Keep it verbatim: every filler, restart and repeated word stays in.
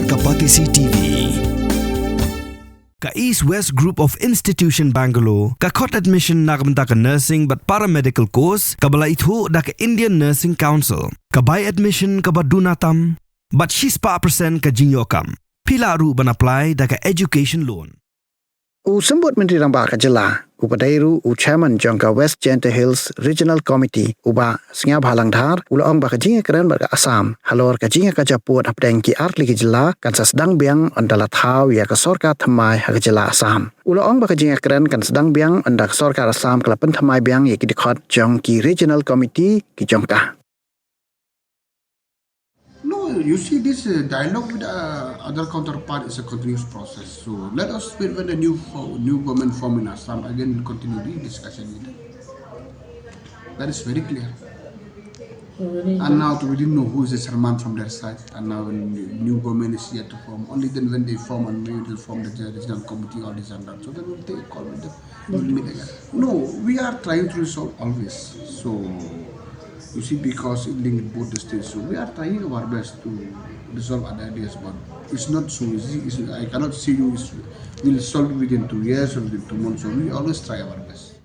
Ka Batesi T V. Ka East West Group of Institution Bangalore ka khot admission na ka bynta ka nursing bad paramedical course kaba la ithuh da ka Indian Nursing Council. Ka bai admission kaba duna tam bad shispah percent ka jingïoh kam. Phi lah ruh ban apply da ka education loan. U Symbud Myntri Rangbah ka jylla, uba dei ruh u chairman jong ka West Jaintia Hills Regional Committee, u Bah Sniawbhalang Dhar, u la ong ba ka jingïakren bad ka Assam halor ka jingïakajia pud hapdeng ki artylli ki jylla kan sa sdang biang ynda la thaw ïa ka sorkar thymmai ha ka jylla Assam. U la ong ba ka jingïakren kan sdang biang ynda ka sorkar Assam ka la pynthymmai biang ïa ki dkhot jong ki Regional Committee ki jong ka. No, you see, this uh, dialogue with uh, other counterpart is a continuous process. So let us wait when the new fo- new government form in Assam. Again, we'll continue the discussion with them. That is very clear. And now we didn't know who is the chairman from their side. And now when the new government is yet to form, only then when they form and maybe they'll form the regional committee, all this and that. So then we'll take a call with them. We'll meet again. No, we are trying to resolve always. So you see, because it linked both the states, so we are trying our best to resolve other ideas. But it's not so easy. It's, I cannot say you it's, we'll solve it within two years or within two months. So we always try our best.